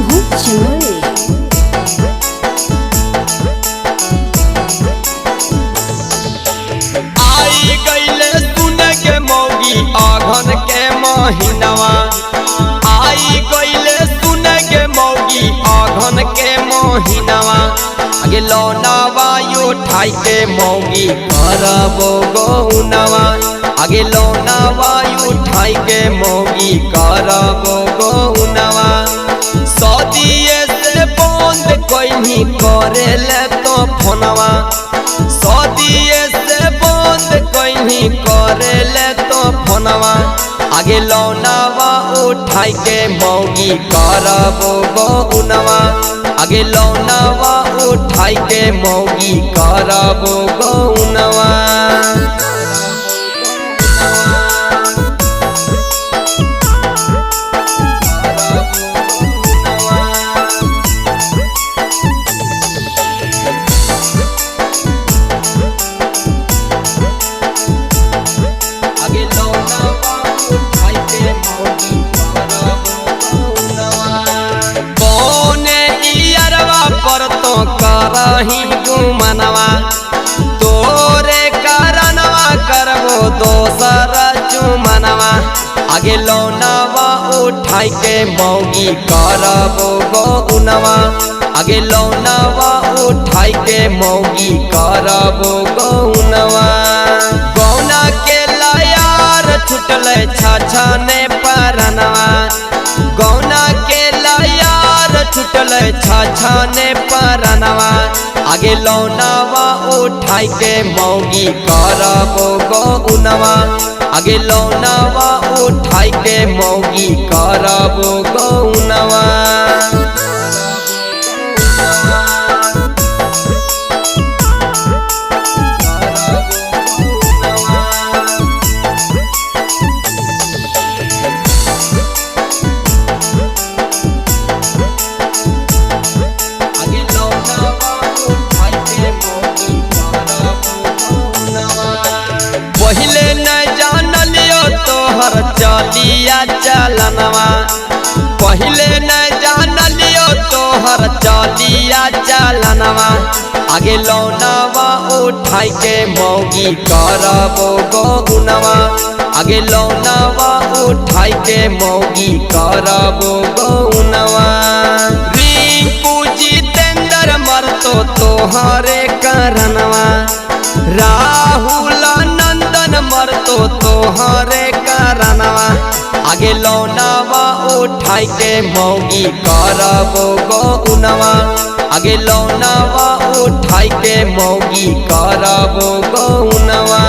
शुभम चमोली। आई गईले सुन के मौगी आघन के महीनवा, आई गईले सुन के मौगी आघन के महीनवा। आगे लौनावा उठाई के मौगी करबो गौनवा, आगे लौनावा उठाई के मौगी करबो गौनवा। सदिये से बंद कहीं करेले तो फोनवा, सदिये से बंद कहीं करेले तो फोनवा। आगे लौनावा उठाई के मौगी करबो गौनवा, आगे लौनावा उठाई के मौगी करबो गौनवा। आगे लौनावा उठाई के मौगी करबो गौनवा। कौने इयरवा पर तो करही गुमनवा, तोरे कारणवा करबो दोसर चुमनवा। आगे लौनावा उठाई के मौगी करबो गौनवा, आगे लौनावा उठाई के मौगी करबो गौनवा। गौना के लायार छुटले छाछने परनवा, गौना के लायार छुटले छाछने परनवा। आगे लौनावा उठाई के मौगी करबो गौनवा, आगे लौनावा उठाई के मौगी करबो गौनवा। आगे लौनावा उठाई के मौगी करबो गौनवा। पहिले न जानलियो तोहर चलिया चलनवा, पहिले न जानलियो तोहर चलिया चलनवा। आगे लौनावा उठाई के मौगी करबो गौनवा, आगे लौनावा उठाई के मौगी करबो गौनवा। रिंकू जितेंद्र मरतो तोहरे करनवा, राहुल नंदन मरतो तोहरे करनवा। आगे लौनावा उठाई के मौगी करबो गौनवा, आगे लौनावा उठाई के मौगी करबो गौनवा।